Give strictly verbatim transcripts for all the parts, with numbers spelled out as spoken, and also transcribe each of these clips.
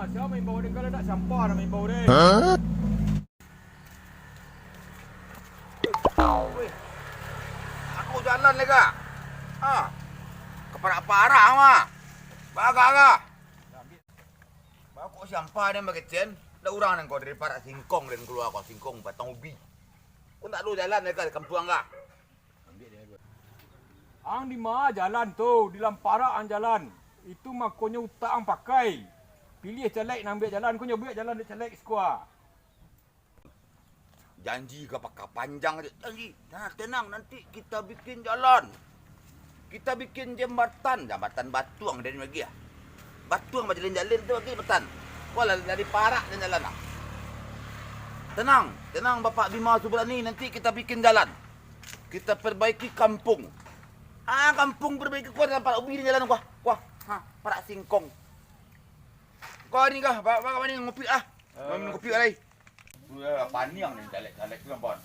Sia maimbau dek, kalau ndak sampah nan maimbau dek. Weh, aku jalan lai ka. Ha. Kaparak-parak, Mak. Bagak ka. Bako sampah den bakecen, ndak urang nan ko dari parak singkong den kalua ko, singkong batang ubi. Ko ndak ado jalan lai ka di kampuang ka. Ang di ma jalan tu, di lam parak ang jalan. Itu makonyo utak ang pakai. Piliah caleg nan ambiak jalan, ko nyo buek jalan dek caleg siko a. Janji ka pakapanjang aja, janji. Nah, tenang, nanti kita bikin jalan. Kita bikin jambatan, jambatan batuang dari lagi ya. Batuang bajalin-jalin tu lagi jambatan. Walah dari parak dan jalan lah. Tenang, tenang Bapak Bima Subrani, nanti kita bikin jalan. Kita perbaiki kampung. Ah, kampung perbaiki, kuah dalam parak ubi ni jalan kuah. Kuah. Ha, parak singkong. Kau ni kah, ba-, ba-, ba-, ni ngopi ah. Minum kopi lai. Paniang ni caleg-caleg tu, Pon.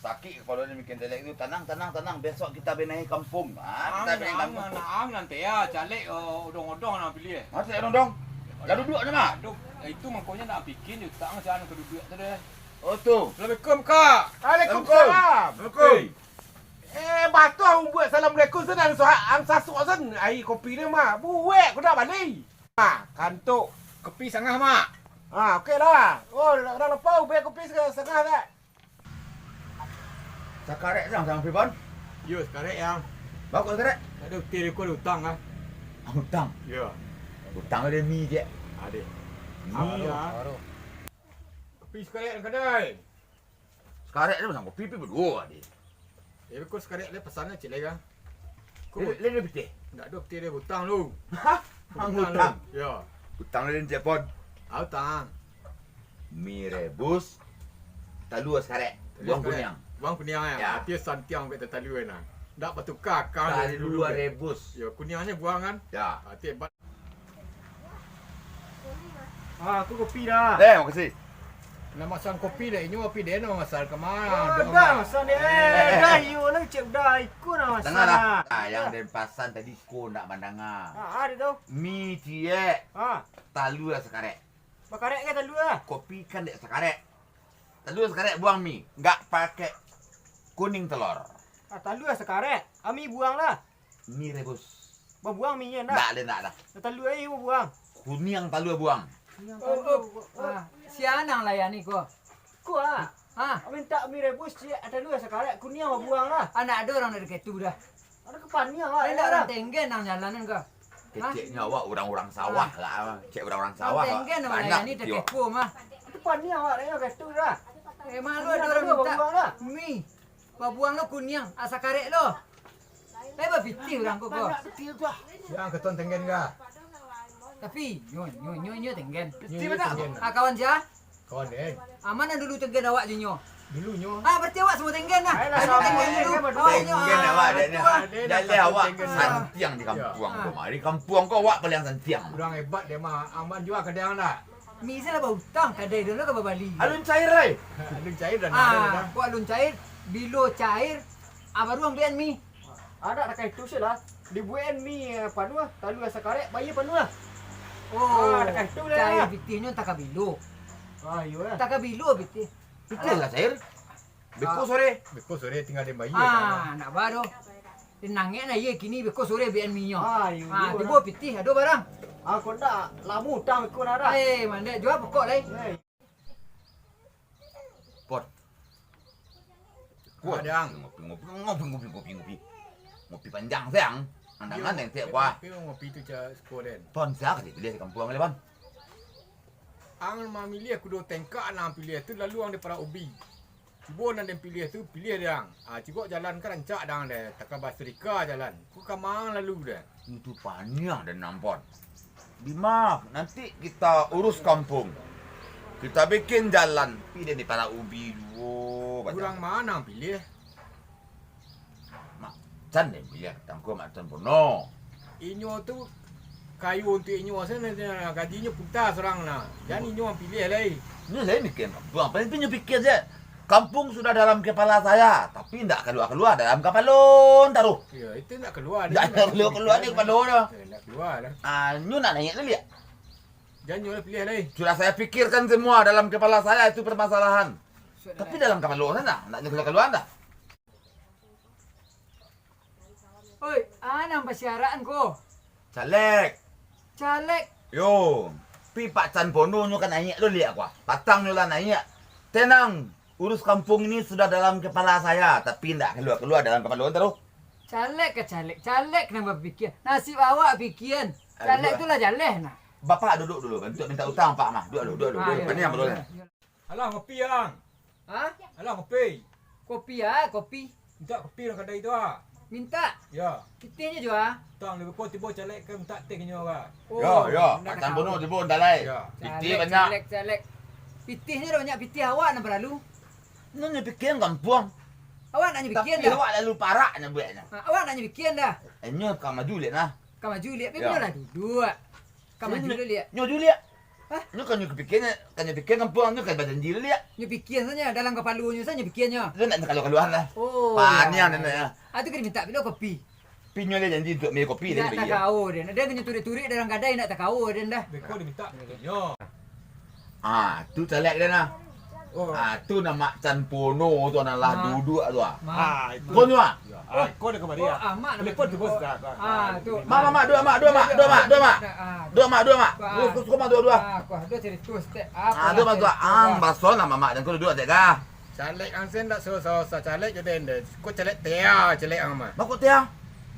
Sakik kapalo ni mikian caleg tu. Tenang, tenang, tenang. Besok kita benahi kampung. Ha, kita benahi kampung. Ang, ang, ang, nanti ya, caleg, eh, odong-odong nak pilih. Ha, caleg odong-odong? Dah duduk aja, Mak. Aduh, itu mangkonyo nak bikin jutaan siapa nak duduk tu deh. Oh, tu. Assalamualaikum, Kak. Waalaikumsalam. Assalamualaikum. Eh, batuah umbuak assalamualaikum sen, ang sa-, ang sasuak sen. Ai kopi ni, Mak. Buek, ku nak bali. Ah, kantuk. Kopi sangah, Mak. Ah, oke lah. Oh, urang lapau, beli kopi sa-, sangah, Kak. Sakarek tu, Yang, Pipon? Yo, sakarek, Yang. Bako sakarek? Tak ado, util ko ado utang, ah. Ah, utang? Yo. Utang ado mi, cek. Ado. Mi. Ah, ado. Kopi sakarek, Yang, kadai. Sakarek tu macam kopi, pi baduo tadi. Eh, ko sakarek le pasan le, cek le ka. Ko le, le, le pitih? Ndak ado pitih le, utang lu. Hah? Utang lu. Utang? Yo. Utang le, cek Pon. Ah, utang. Mi rebus, talua sakarek. Talua sakarek. Buang kuniang. Buang kuniang, ya. Ya. Ati santiang buek talua nah. Ndak batuka akal. Talua rebus. Yo, kuniangnyo buang kan? Ya. Ati hebat. Ah, aku kopi dah. Eh, makasih. Nak masan kopi dah, inyo kopi deh, nak masan ka ma? Ah, dah masan deh. Eh, eh, eh. Dah, iyo lah, cek dah, iko nak masan. Danga lah. Ah, yang den pasan tadi, ko ndak mandanga. Ah, ado tu. Mi ciek. Ah. Talua sakarek. Bakarek ka talua? Kopi kan dek sakarek. Talua sakarek buang mi, nggak pakai kuning telor. Ah, talua sakarek. Ah, mi buang lah. Mi rebus. Babuang minyo ndak? Ndak, ndak, ndak. Talua ai babuang. Kuniang talua buang. Kuniang talua. Oh, oh. Ah, sia nan layani ko? Ko ah. Ah. Mintak mi rebus ciek, talua sakarek, kuniang babuang lah. Ah, ndak ado urang dari ketu dah. Ado ka paniang awak. Ndak urang Tenggen nan jalanan ko. Keceknyo awak urang-urang sawah lah. Cek urang-urang sawah. Urang Tenggen nan layani, tak kepo mah. Itu paniang awak, dari ketu dah. Emang lu ado urang mintak mi. Babuang lo kuniang, asa karek lo. Lai bapitih urang ko. Sia katon Tenggen ka? Tapi, nyo, nyo, nyo, nyo Tenggen. Nyo, nyo Tenggen. Ah, kawan sia? Kawan den. Aman nan dulu Tenggen awak jo nyo? Dulunyo. Ah, berarti awak samo Tenggen lah. Ayolah, Tenggen dulu. Awak nyo, Tenggen ah, awak, betul lah. Jaleh awak santiang di kampuang ko mah. Di kampuang ko awak paliang santiang. Urang hebat den mah. Aman jua ka den dah. Mi se lah bautang, kadai den lah ka babali. Alun cair lai. Alun cair dah. Ah, kok alun cair? Bilo cair, ah, baru ambiakan mi. Anak takah itu se lah. Dibuekan mi, eh, panuah, talua sakarek, bayia panuah. Oh, ah, takah itu lah. Cair pitihnyo takah bilo. Ah, iyo lah. Takah bilo pitih. Pitih lah cair. Beko sore. Beko sore tinggal den bayia. Ah, nak ba doh. Nangek nah, iyo kini beko sore bian minyo. Ah, iyo, ah, iyo tibo lah. Pitih ado barang. Ah, kok ndak, lamo utang beko nah dah. Eh, mandek jua pokok lai. Eh. Pon. Kuah. Adang. Ngopi, ngopi, ngopi, ngopi, ngopi, ngopi. Ngopi panjang, sayang. Andangan yang tiap kuah. Ngopi, ngopi tu ca-, siko den. Pon, sia ka dipiliah di kampuang le, Pon? Ang mamiliah kudo tengkak nan ang piliah tu, lalu ang dipara ubi. Cubo nan den piliah tu, piliah dang. Ah, cubo jalan ka rancak dang deh, takah basirika jalan. Ku ka ma ang lalu deh. Itu paniang den nampon. Bima, nanti kita urus kampung. Kita bikin jalan. Pi den dipara ubi juo. Urang ma nan piliah? Mak Can den piliah, tangko Mak Can Bono. Inyo tu kayo untuak inyo sajo, gajinyo puta surang nah. Jan inyo piliah lai. Inyo lai mikian kampuang, paling tu inyo pikia sajo. Kampung sudah dalam kepala saya, tapi ndak kalua-kalua dalam kapalo taruh. Iyo, itu ndak kalua. Ndak kalua-kalua di kapalo tu. Iyo, ndak kalua lah. Ah, inyo nak naiak tu liak. Janyo lah pilih lai. Sudah saya pikirkan semua, dalam kepala saya itu permasalahan. Tapi dalam kepala saya ndak, ndak kalua-kalua dah. Oi, a nan pasiarakan ko? Caleg. Caleg? Yo, pi Pak Can Pono nyo kan naiak tu liak ko. Patang nyo lah naiak. Tenang, urus kampung ini sudah dalam kepala saya, tapi ndak kalua-kalua dalam kepala taruh. Caleg ka caleg, caleg nan bapikia. Nasib awak pikian. Caleg tu lah jaleh nah. Bapak duduk dulu, bantuak minta utang Pak mah. Duduk dulu, duduk dulu. Ah, iyo, iyo, iyo. Alah, ngopi, Ang. Hah? Alah, ngopi. Kopi ah, kopi. Mintak kopi dalam kadai tu ah. Mintak? Yo. Pitih nyo juo ah. Tang, lebih kurang tibo caleg ka mintak teh nyo ka. Oh, yo, yo. Indak Pak Can Pono tibo, ndak lai. Yo. Pitih banyak. Caleg, caleg. Pitih nyo dah banyak, pitih awak nan paralu. Nyo nyo pikian kampuang. Awak ndak nyo pikian dah. Tapi awak lalu parak nyo bueknyo. Ha, awak ndak nyo pikian dah. Inyo ka maju liak nah. Ka maju liak, tapi nyo lah duduak. Ka maju dulu liak. Nyo dulu liak. Hah? Nyo kan nyo pikian, kan nyo pikian kampuang, nyo kan bajanji dulu liak. Nyo pikian sajo, dalam kapalo nyo sajo nyo pikian nyo. Nyo ndak kalua-kalua lah. Oh. Paniang nyo ndak ya. Ah, tu ka dimintak pulo kopi. Pinyo lah janji untuak minum kopi. Ndak takao den. Den nyo turuik-turuik dalam kadai ndak takao den dah. Beko dimintak nyo. Ah, tu caleg den nah. Oh. Ah, tu nan Mak Can Pono tu nan lah duduak tu ah. Ah, itu. Ko nyo ah. Ah, ko dah kamari ah. Telepon tu bos dah. Ah, tu. Mak, mak, mak, duduak mak, duduak mak, duduak mak, duduak mak. Duduak mak, duduak mak. Terus, terus, ko mak duduak, duduak. Ah, ko ado carito saketek. Ah, tu mak duduak. Ah, baso lah mamak den ko duduak saketek ka. Caleg ang sen ndak susah-susah caleg jo den deh. Ko caleg tea, caleg ang mah. Mak ko tea?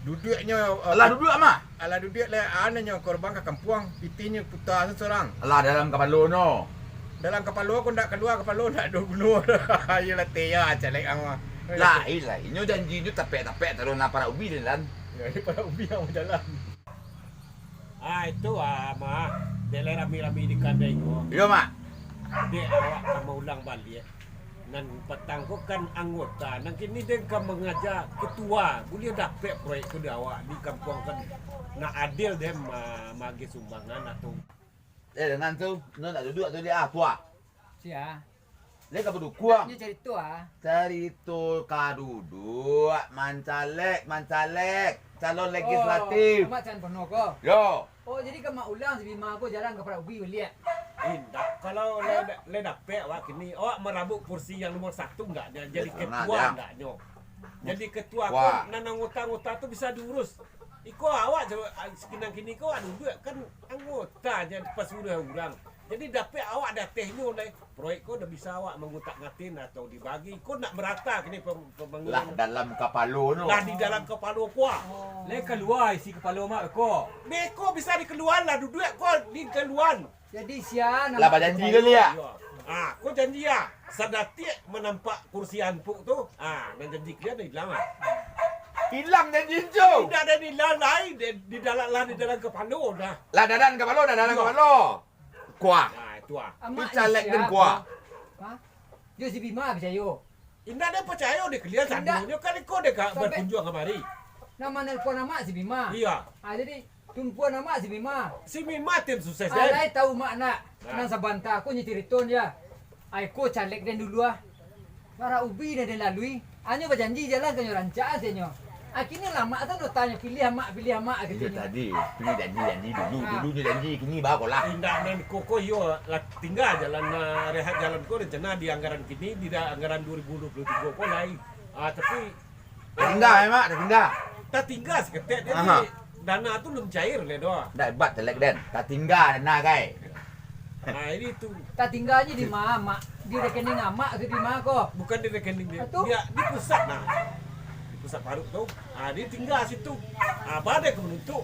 Duduaknyo, eh, alah duduak mah. Alah duduak leh, anu nyo korban ka kampuang, pitih nyo puta surang. Alah dalam kapalo nyo. Dalam kapalo ko ndak kalua, kapalo ndak ado guno. Iyolah tea caleg ang mah. Lai, lai. Inyo janji nyo tapek-tapek taruih nan parak ubi den lan. Yo, parak ubi ang bajalan. Ah, itu ah, mah. Dek lai rami-rami di kadai ko. Iyo, Mak. Dek awak ka maulang baliak. Nan patang ko kan anggota, nan kini den ka mangaja ketua, buliah dapek proyek tu di awak, di kampuang kan. Nak adil den ma-, maagiah sumbangan atau. Eh, nan tu, nan nak duduak tu dia, ah, tua. Sia. Lai ka badukuang. Nyo carito ah. Carito ka duduak, mancaleg, mancaleg, calon legislatif. Oh, Amak Can Pono ko? Yo. Oh, jadi ka Mak ulang si Bima ko jalan ka Parak Ubi baliak? Indak, kalau lai da-, lai dapek awak kini, awak marabuik kursi yang nomor satu ndak, ja-, jadi ketua ndak nyo. Jadi ketua ko, nan anggota-anggota tu bisa diurus. Iko awak jo, ah, sikinang kini ko, awak duduak kan anggota, jadi pasuruah urang. Jadi dapek awak di atehnyo lai. Proyek ko ndak bisa awak mangutak-ngatik atau dibagi. Ko ndak merata kini pem-, pembangunan. Lah dalam kapalo tu. Lah di dalam kapalo ko ah. Oh. Lai kalua isi kapalo mak ko. Beko bisa dikaluan lah, duduak ko dikaluan. Jadi sia nan lah bajanji picayo. Kali ya? Iyo. Ah, ko janji ah. Sadatiak manampak kursi ampuk tu, ah, nan janji kalian ilang ah. Ilang janji tu. Indak ado ilang lai, di, di dalam lah, di dalam kapalo dah. Lah dalam kapalo, dah dalam kapalo. Kuah. Nah, itu ah. Amak ni caleg dan sia, kuah. Ha? Jo si Bima picayo. Indak ado picayo dek kalian sadonyo, kan iko dek ka-, sampai bakunjuang kamari. Nan manelpon amak si Bima. Iya. Ah, jadi tumpuan amak si Bima. Si Bima tim sukses, alai tahu mak nak. Nah. Nan sabanta ko nyo cariton ya. Ai ko caleg den dulu ah. Parak Ubi den lalui. Anyo bajanji jalan ka nyo rancak sajo nyo. Akhirnyo lamak tu nota nyo pilih amak, pilih amak. Iyo tadi, kini janji, janji dulu, dulu nyo janji, kini bakolah. Indak nan koko iyo lah tingga jalan, ah, rehat jalan ko rencana di anggaran kini, di da-, anggaran dua ribu dua puluh tiga ko lai. Ah, tapi tatingga, eh, Mak, tatingga. Tatingga saketek, jadi dana tu lun cair lai doh. Ndak hebat telek den, tatingga dana kai. Ah, ini tu. Tatingga je di ma, Mak? Di rekening amak tu di ma ko? Bukan di rekening dia. Ah, tu? Dia di pusat nah. Di pusat paruk tu. Ah, dia tinggal situ. Ah, badai ke menuntut.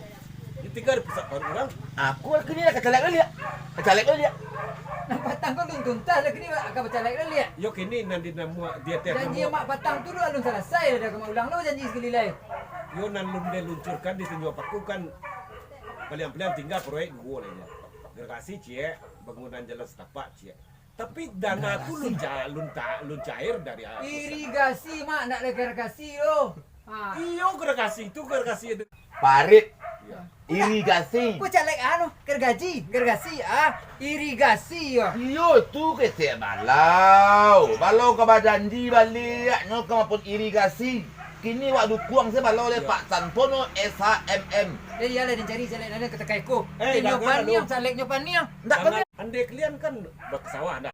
Dia tinggal di pusat paruk orang. Aku kini lah ka caleg baliak. Ka caleg baliak. Nan patang ko lun tuntas lah kini ka bacaleg baliak. Yo kini nan dinamo dia tiap. Janji amak patang tu lah lun salasai lah, dah ka mak ulang lo janji sakali lai. Yo nan lun dia luncurkan di Tanjung Paku kan paliang-paliang tinggal proyek duo lah ya. Gergasi ciek, bangunan jalan setapak ciek. Tapi dana tu lun ca-, lun ta-, lun cair dari a-, pusat. Irigasi, Mak, ndak ado gergasi tu. Ha. Iyo, gergasi tu, gergasi tu. Parit. Iyo. Irigasi. Ko caleg anu, gergaji, gergasi, ah, irigasi, yo. Iyo, tu ketek balau. Balau ka bajanji baliak, nyo ka mapun irigasi. Kini wak dukuang se balo leh Pak Santono S H M M. Eh, iyolah, den cari caleg nan ka takai ko. Eh, Nyo paniang, caleg nyo paniang. Ndak paniang. Andai kalian kan ka sawah dah.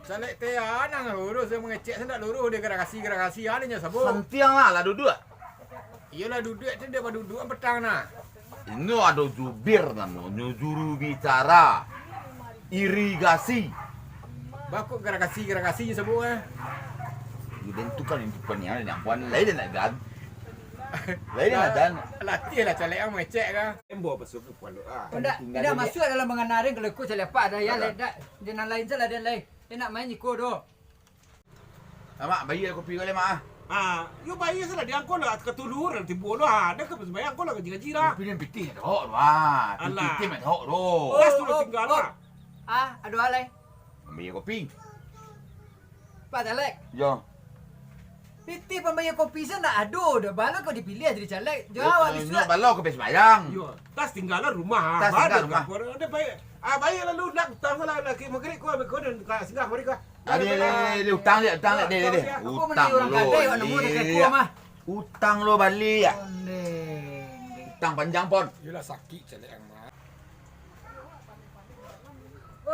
Caleg teh, ah, nan lurus, nan mangecek, se ndak lurus, dek garasi-garasi, ah, dek nyo sabuik. Santiang lah, lah duduak. Iyolah, duduak tu dek baduduak petang nah. Inyo ado jubir namonyo, juru bicara irigasi. Bako garagasi-garagasi je sabuik, eh. Yo, den tu kan, den tu kan, yang, yang puan lain nak dan. Lain nak dan. Latih lah caleg ang mangecek ka. Embo apa suruh puan lu, ah. Ndak, ndak masuak dalam mangana den, kalau iko caleg apak dah, yo, dak. Den nan lain salah, den lain. Den nak main iko doh. Mak, bayia kopi ko lai, Mak, ah. Ah, yo bayia salah, di angko lah, katuluran tibo lah, ah, dah ka sumbayang angko lah gaji-gaji lah. Kopi nan pitih tok tu, ah. Alah. Pitih tok tu. Gas tu lah tingga lah. Ah, ado alai. Bayia kopi. Pak Caleg. Yo. Pitih pambayia kopi se ndak ado doh, bala kau dipiliah jadi caleg. Jo awak disuak. Bala kau pai sumbayang. Yo, tas tingga lah rumah, ah. Tas tingga rumah. Baru ka, ada bayia. Ah, bayia lalu, ndak utang salah, ndak ka magrib ko, ko dan ka singgah mari ko. Ade, ade, ade, utang liak, utang liak, ade, ade. Utang lo baliak. Utang lo baliak. Utang panjang pon. Yolah, sakik caleg ang, Mak.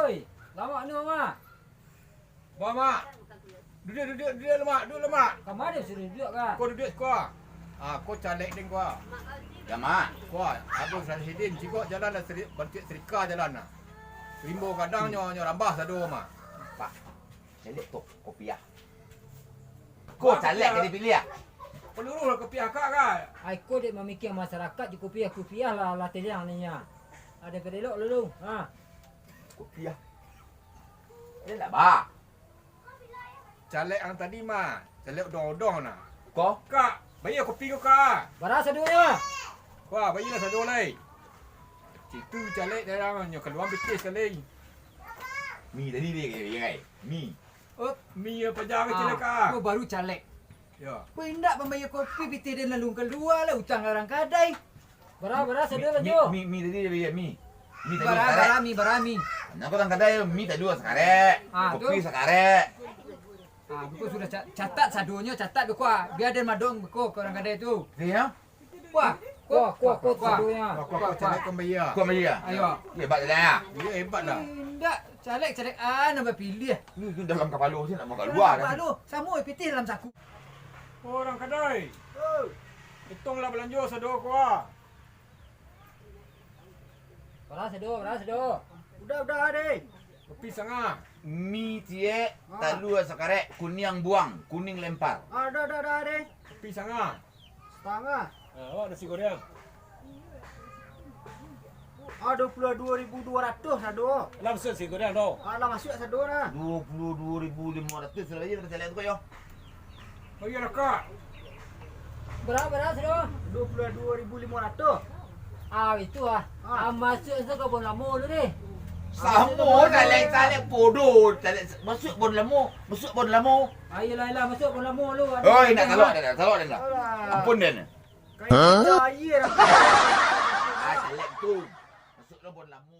Oi, lamak ni, Mak. Ba, Mak. Duduak, duduak, duduak lo, Mak. Duduak lo, Mak. Kama den suruah duduak ka? Ko duduak siko. Ah, ko caleg den ko. Yo, Mak. Ko, Abdul Syahidin, cigok jalan lah, seri-, bantuak serika jalan lah. Rimbo gadang nyo, nyo rambah sado, Mak. Pak. Caleg tu, kopiah. Ko caleg ka dipiliah. Paluruah lah kopiah kak, kan? Ai ko dek mamikia masarakaik jo kopiah-kopiah lah, lah teliang ni, yo. Ado ka elok lalu. Ha. Kopiah. Ado lah, ba. Caleg ang tadi mah, caleg odong-odong nah. Ko? Kak, bayia kopi ko, Kak. Bara sadonyo? Wah, bayia lah sado lai. Situ caleg dalam nyo kaluang pitih sakali. Mi tadi deh, deh, deh, mi. Oh. Mi apo jan kecil ka? Ko baru caleg. Yo. Ko indak pambayia kopi, pitih den lalu kalua lah, utang urang kadai. Bara, bara, sado lah jo. Mi, mi, mi tadi deh, mi. Mi tadi sakarek. Bara, bara, mi, bara, mi. Nah, ko urang kadai, mi tadi sakarek. Ah, kopi sakarek. Ah, beko sudah ca-, catat sadonyo, catat beko, ah. Bia den madong beko ka urang kadai tu. Iyo. Kuah, kuah, kuah, kuah, kuah. Kuah, kuah, kuah, caleg pambayia. Kuah pambayia. Ayo. Hebat lah. Iyo, hebat lah. Indak, caleg, caleg, ah, nan bapiliah. Ni, ni dalam kapalo se ndak mau kalua. Dalam kapalo, samo pitih dalam saku. Urang kadai. Hitonglah balanjo sado ko, ah. Bara sado, bara sado. Udah, udah, deh. Kopi sanga. Mi ciek, talua sakarek, kuniang buang, kuning lempar. Ah, udah, udah, udah, deh. Kopi sanga. Satangah. Ah, awak nasi goreng. Ah, dua puluh dua ribu dua ratus sado. Lah masuak nasi goreng tu. Ah, lah masuak sado nah. Dua puluh dua ribu limo ratus lah, iyo, caleg tu ko, yo. Oh, iyo lah, Kak. Bara, bara sado? Dua puluh dua ribu limo ratus. Ah, itu ah. Ah. Ah, masuak tu ka bon lamo dulu deh. Samo, caleg-caleg bodoh. Caleg, masuak bon lamo, masuak bon lamo. Ah, iyolah, iyolah, masuak bon lamo dulu. Oi, ndak talok, ndak talok, ndak. Alah. Ampun den. Kayak air. Ah, caleg tu. Masuak lo bon lamo.